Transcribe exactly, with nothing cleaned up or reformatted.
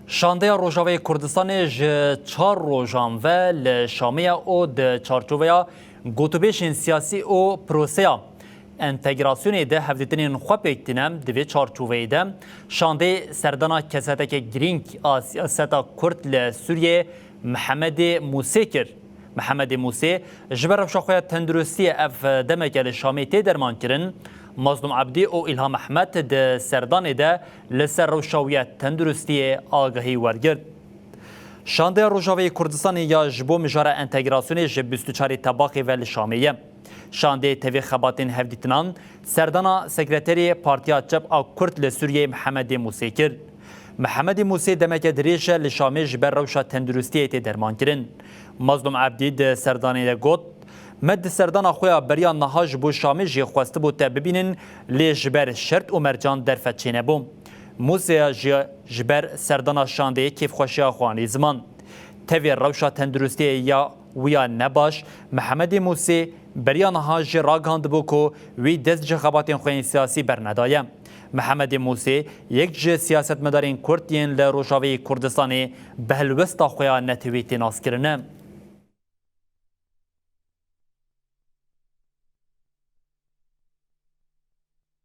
Şandeya Rojavayê Kurdistanê ji çar rojan ve li Şamê ye û di çarçoveya gotûbêjên siyasî û proseya entegrasyonê de hevdîtinên xwe pêk tîne. Di vê çarçoveyê de şandê serdana keseteke girîng a siyaseta Kurd li Sûriyeyê Mihemedê Mûsê kir. Mihemedê Mûsê ji ber rewşa xwe ya tenduristiyê ev demeke li Şamê tê dermankirin. Mazlûm Ebdî û Îlham Ehmed di serdanê de li ser rewşa wî ya tenduristiyê agahî wergirt. Şandeya Rojavayê Kurdistanê ya ji bo mijara entegrasyonê ji bîst û çarê Tebaxê ve li Şamê ye. Şandê tevî xebatên hevdîtinan serdana sekreterê Partiya Çep a Kurd li Sûriyeyê Mihemedê Mûsê kir. Mihemedê Mûsê demeke dirêj e li Şamê ji ber rewşa tenduristiyê tê dermankirin. Mazlûm Ebdî di serdanê de got, Me di serdana xwe ya beriya niha ji bo Şamê jî xwestibû te bibînin, lê ji ber şert û mercan derfet çênebû. Mûsê ya jî ji ber serdana şandê kêfxweşiya xwe anî ziman. Tevî rewşa tenduristiyê ya wî ya nebaş, Mihemedê Mûsê beriya niha jî ragihandibû ku wî dest ji xebatên xwe yên siyasî bernedaye. Mihemedê Mûsê yek ji siyasetmedarên Kurd yên li Rojavayê Kurdistanê bi helwesta xwe ya netewî tê naskirin e.